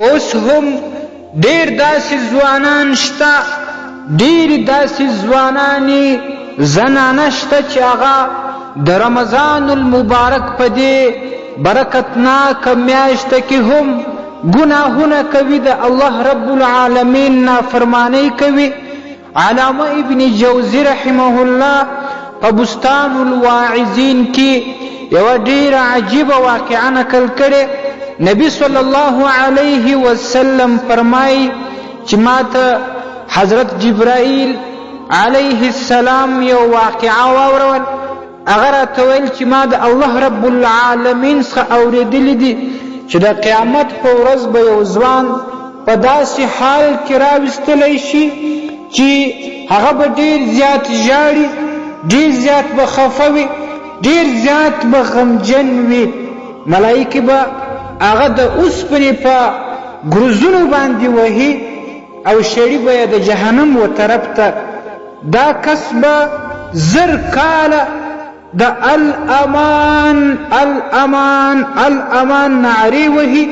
اوس هم ډېر داسې ځوانان شته، ډېرې داسې ځوانانې زنانه شته چې هغه د رمضان المبارک په دې برکتناکه میاشت کې هم ګناهونه کوي، د الله رب العالمین نافرمانۍ کوي. علامه ابن جوزي رحمه الله په بستان الواعظین کې یوه ډېره عجیبه واقعه نقل کړې. نبی صلی الله علیه وسلم فرمایي چې ماته حضرت جبرائیل علیه السلام یو واقعه واورول. هغه راته ویل چې ما د الله رب العالمین څخه اورېدلي دي چې د قیامت په ورځ به یو ځوان په داسې حال کې راوستلی شي چې هغه به ډېر زیات ژاړي، ډېر زیات به خفه وي، ډېر زیات به غمجن وي. ملایکې به هغه د اوسپنې په ګرزونو باندې وهي او شړي به یې د جهنم و طرف ته. دا کس به 1000 کاله د الامان الامان الامان نعرې وهي،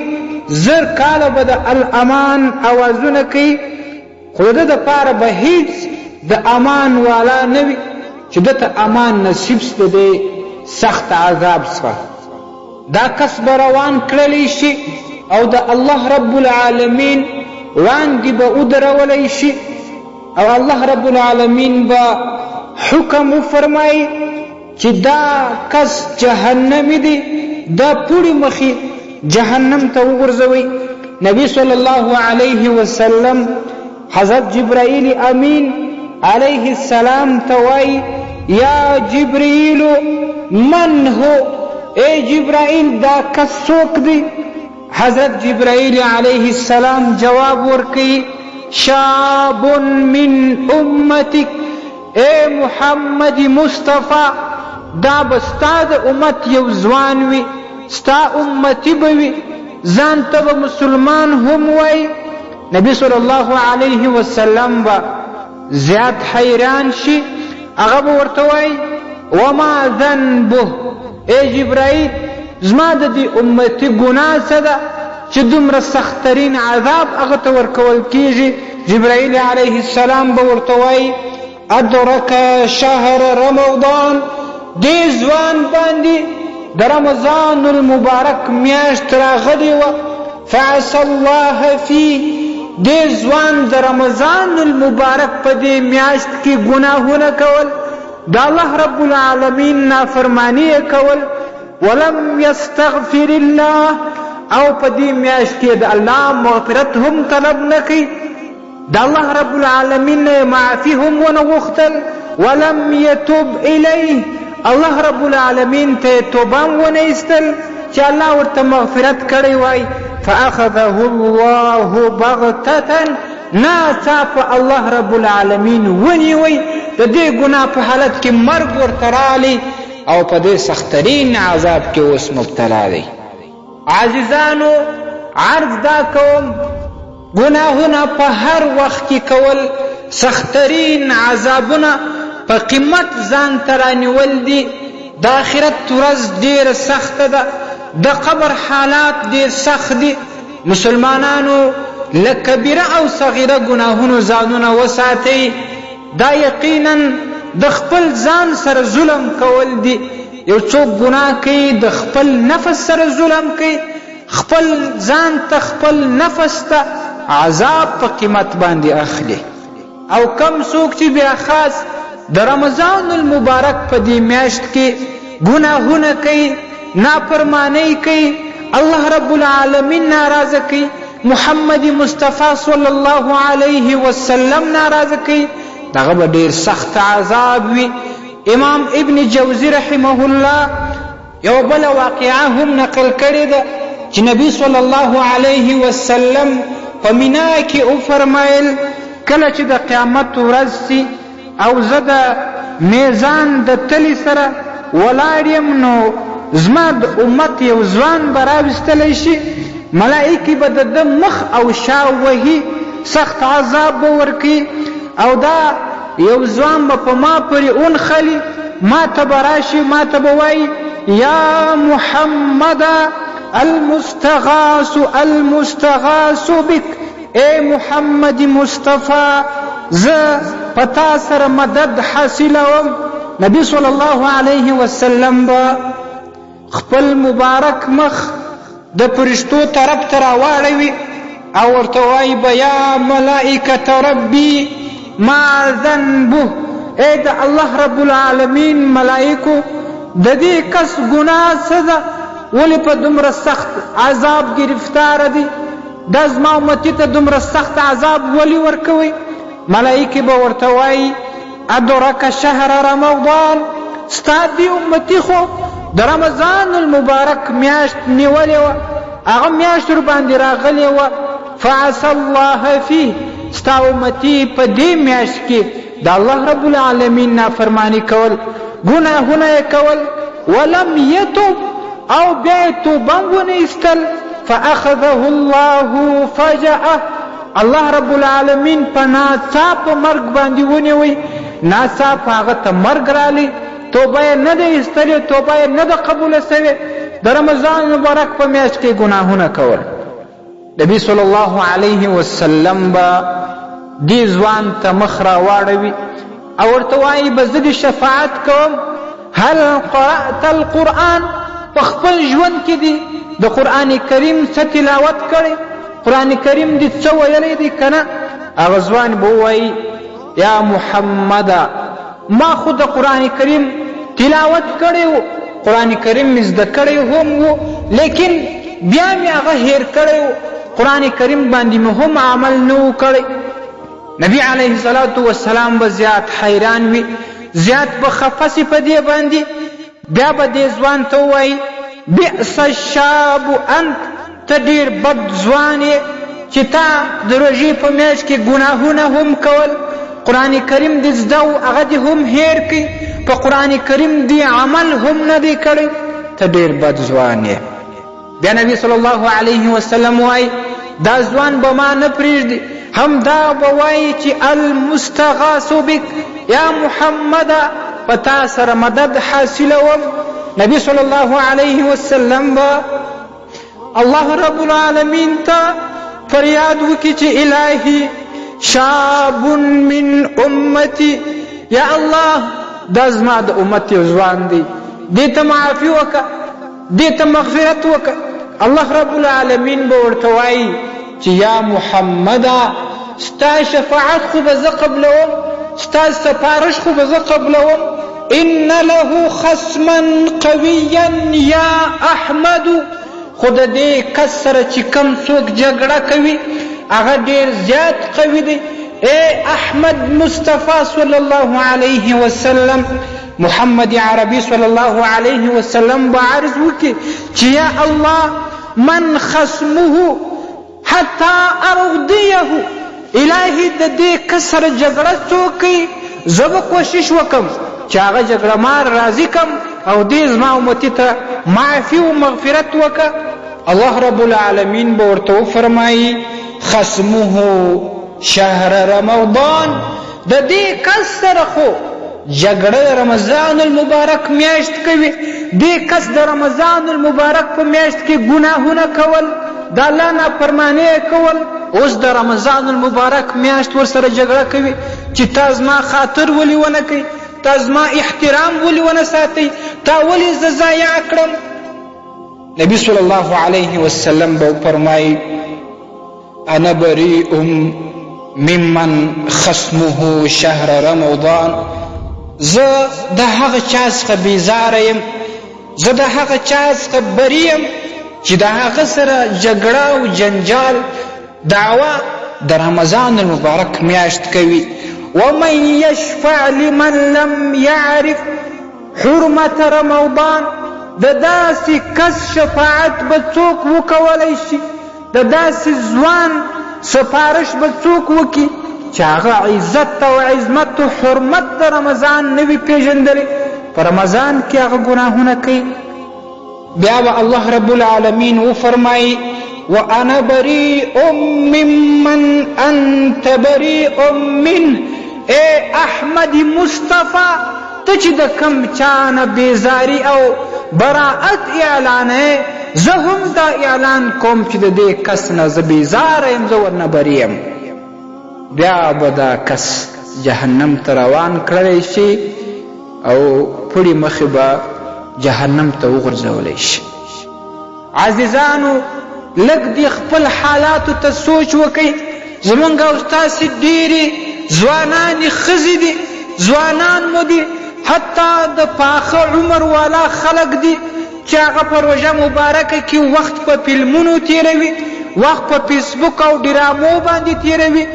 1000 کاله به د الامان اوازونه کوي، خو د ده دپاره به هیڅ د امان والا نه وي چې ده ته امان نصیب سي د دې سخت عذاب څخه. دا کس به روان کړلی شي او د الله رب العالمین وړاندې به ودرولی شي او الله رب العالمین به حکم وفرمایي چې دا کس جهنمي دی، دا پوړي مخې جهنم ته وغورځوئ. نبی صلی الله علیه وسلم حضرت جبرائیل امین علیه السلام ته وایي: یا جبرائیل من هو؟ ای جبرائیل دا کس څوک دی؟ حضرت جبرائیل علیه السلام جواب ورکوي: شاب من امتک. ای محمد مصطفی، دا به ستا د امت یو ځوان وي، ستا امتي به وي، ځان ته به مسلمان هم وایي. نبی صلی الله علیه وسلم به زیات حیران شي، هغه به ورته وایي: وما ذنبه؟ ای جبرائیل، زما د دې امتي ګناه څه ده چې دومره سختترین عذاب هغه ته ورکول کیږي؟ جبرائیل علیه السلام به ورته وایي: ادرک شهر رمضان. دې ځوان باندې د رمضان المبارک میاشت راغلې وه، فعصى الله فيه. دې ځوان د رمضان المبارک په دې میاشت کې ګناهونه کول، د الله رب العالمین نافرماني یې کول، ولم یستغفر الله، او په دې میاشت کې د الله مغفرت هم طلب نه کوي، د الله رب العالمین نه یې معافي هم ونه غوښتل، ولم یتوب الیه، الله رب العالمین ته یې توبه هم ونه ایستل چې الله ورته مغفرت کړی وای. فأخذه الله بغتة، ناڅاپه الله رب العالمین ونیوی، د دې ګناه په حالت کې مرګ ورته راغلی او په دې سخترین عذاب کې اوس مبتلا دی. عزیزانو، عرض دا کوم، ګناهونه په هر وخت کې کول سخترین عذابونه په قیمت ځان ته رانیول دي. د آخرت ورځ ډېره سخته ده، د قبر حالات ډېر سخت دي. مسلمانانو له کبیره او صغیره ګناهونو ځانونه وساتئ. دا یقینا د خپل ځان سره ظلم کول دي. یو څوک ګناه کوي د خپل نفس سره ظلم کوي، خپل ځان ته خپل نفس ته عذاب په قیمت باندې اخلي. او کم څوک چې بیا خاص د رمضان المبارک په دې میاشت کې ګناهونه کوي، نافرمانۍ کوي، الله رب العالمین ناراضه کوي، محمد مصطفی صلی الله علیه وسلم ناراضه کوي، دغه به ډېر سخت عذاب وي. امام ابن جوزي رحمه الله یوه بله واقعه هم نقل کړې ده چې نبی صلی الله علیه وسلم په مینا کې وفرمایل: کله چې د قیامت ورځ سي او زه د میزان د تلې سره ولاړ یم، نو زما د امت یو ځوان به راوستلی شي، ملایکې به د ده مخ او شا وهي، سخت عذاب به ورکوي، او دا یو ځوان به په ما پورې ونښلي، ما ته به راشي، ما ته به وایي: یا محمده، المستغاث المستغاث بک، ای محمد مصطفی زه په تا سره مدد حاصلوم. نبی صلی الله علیه وسلم به خپل مبارک مخ د فرشتو طرف ته راواړوي او ورته وایي به یا ملائکة ربي ما ذنبه، ای د الله رب العالمین ملائکو د دې کس ګناه څه ده؟ ولې په دومره سخت عذاب ګرفتاره دی؟ دا زما امتي ته دومره سخت عذاب ولې ورکوئ؟ ملائکې به ورته وایي ادرک شهر رمضان، ستا دې امتي خو د رمضان المبارک میاشت نیولې وه، هغه میاشت ورباندې راغلې وه، فعصى الله فيه، ستا امتي په دې میاشت کې د الله رب العالمین نافرماني کول، ګناهونه یې کول، ولم یتب، او بیا یې توبه هم ونه ایستل، فأخذه الله فجأه، الله رب العالمین په ناڅاپه مرګ باندې ونیوی، ناڅاپه هغه ته مرګ رالی، توبه یې نه ده ایستلې، توبه یې نه ده قبوله سوې، د رمضان مبارک په میاشت کې ګناهونه کول. نبی صلی الله علیه وسلم به دې ځوان ته مخ راواړوي او ورته وایي به زه دې شفاعت کوم، هل قرأت القرآن، په خپل ژوند کې دې د قرآن کریم څه تلاوت کړی، قرآن کریم دې څه ویلی دی که نه؟ هغه ځوان به ووایي یا محمده ما خو د قرآن کریم تلاوت کړی و، قرآن کریم مې زده کړی هم و، لیکن بیا مې هغه هېر کړی و، قرآن کریم باندې مې هم عمل نه و کړی. نبی علیه الصلاة والسلام به زیات حیران وي، زیات به خفه سي په دې باندې، بیا به دې ځوان ته ووایي بئس الشاب انت، ته ډېر بد ځوان یې چې تا د روژې په میاشت کې ګناهونه هم کول، قرآن کریم دې زده و هغه دې هم هېر کړي، په قرآن کریم دې عمل هم نه دی کړی، ته ډېر بد ځوان یې. بیا نبی صلی الله علیه وسلم وایي دا ځوان به ما نه پرېږدي، همدا به وایي چې المستغاث بک، یا محمده په تا سره مدد حاصلوم. نبی صلی الله علیه وسلم به الله رب العالمین ته فریاد وکړي چې الهي شاب من امتي، یا الله دا زما د امت یو ځوان دی، دې ته معافي وکړه، دې ته مغفرت وکړه. الله رب العالمین به ورته وایي چې یا محمده ستا شفاعت خو به زه قبلوم، ستا سفارش خو به زه قبلوم، ان له خصما قویا یا احمد، خو د دې کس سره چې کوم څوک جګړه کوي هغه ډېر زیات قوي دی. ای احمد مصطفی صلی الله علیه وسلم، محمد عربي صلی الله علیه وسلم به عرض وکړي چې یا الله من خصمه حتی ارغدیه، الهي د دې کس سره جګړه څوک کوي، زه به کوشش وکړم چې هغه جګړه مار راضي کم او دې زما امتي ته معافي او مغفرت وکړه. الله رب العالمین به ورته وفرمایي خصمه شهر رمضان، د دې کس سره خو جګړه د رمضان المبارک میاشت کوي، دې کس د رمضان المبارک په میاشت کې ګناهونه کول، د الله نافرماني یې کول، اوس د رمضان المبارک میاشت ورسره جګړه کوي چې تا زما خاطر ولې ونه کوي، تا زما احترام ولې ونه ساتئ، تا ولې زه ضایع کړم. نبی صلی الله علیه وسلم به وفرمایي انا بريء ممن خصمه شهر رمضان، زه د هغه چا څخه بیزاره یم، زه د هغه چا څخه بري یم چې د هغه سره جګړه او جنجال دعوه د رمضان المبارک میاشت کوي. ومن یشفع لمن لم یعرف حرمت رمضان، د داسې کس شفاعت به څوک وکولی شي، د داسې ځوان سفارش به څوک وکړي چې هغه عزت او عظمت او حرمت د رمضان نه وي پېژندلی، په رمضان کې هغه ګناهونه کوي. بیا به الله رب العالمین وفرمایي وانا بریء ممن انت بریء منه، ای احمد مصطفی ته چې د کم چا نه بیزاري او براءت اعلانوې، زه هم دا اعلان کوم چې د دې کس نه زه بیزاره یم، زه ورنه بري یم. بیا به دا کس جهنم ته روان کړلی شي او پړي مخې به جهنم ته وغورځولی شي. عزیزانو لږ دې خپل حالاتو ته سوچ وکړئ. زمونږ او ستاسې ډېرې ځوانانې ښځې دي، ځوانان مو دي، حتی د پاخه عمر والا خلک دي چې هغه په روژه مبارکه کې وخت په فلمونو تېروي، وخت په فیسبوک او ډرامو باندې تېروي،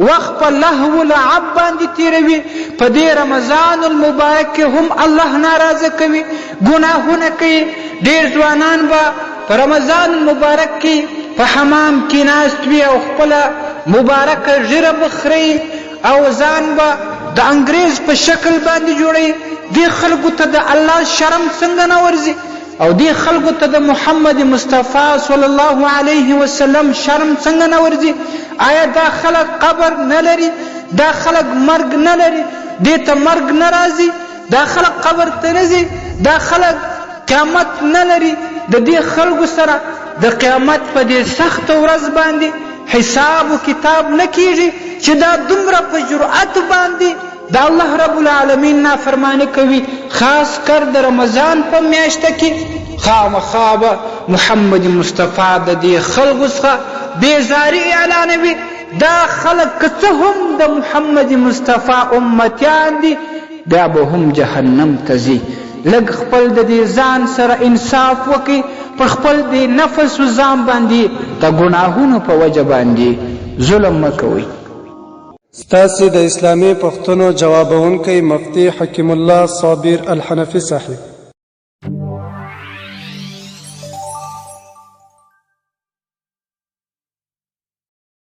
وخت په لهو لعب باندې تېروي، په دې رمضان المبارک کې هم الله ناراضه کوي، ګناهونه کوي. ډېر ځوانان به په رمضان المبارک کې په حمام کې ناست وي او خپله مبارکه ږیره به خرئ او ځان به د انګرېز په شکل باندې جوړوي. دې خلکو ته د الله شرم څنګه نه ورځي؟ او دې خلکو ته د محمد مصطفی صلی الله علیه وسلم شرم څنګه نه ورځي؟ آیا دا خلک قبر نه لري؟ دا خلک مرګ نه لري؟ دې ته مرګ نه راځي؟ دا خلک قبر ته نه ځي؟ دا خلک قیامت نه لري؟ د دې خلکو سره د قیامت په دې سخته ورځ باندې حساب و کتاب نه کیږي چې دا دومره په جرأت باندې د الله رب العالمین نافرماني کوي، خاص کر د رمضان په میاشت کې، خامخا به محمد مصطفی د دې خلکو څخه بیزاري اعلانوي. دا خلک که څه هم د محمد مصطفی امتیان دي، بیا به هم جهنم ته ځي. لږ خپل د دې ځان سره انصاف وکړئ، پر خپل دې نفس و ځان باندې د ګناهونو په وجه باندې ظلم مه کوئ. ستاسې د اسلامي پوښتنو جوابوونکی مفتي حکیم الله صابر الحنفي صاحب.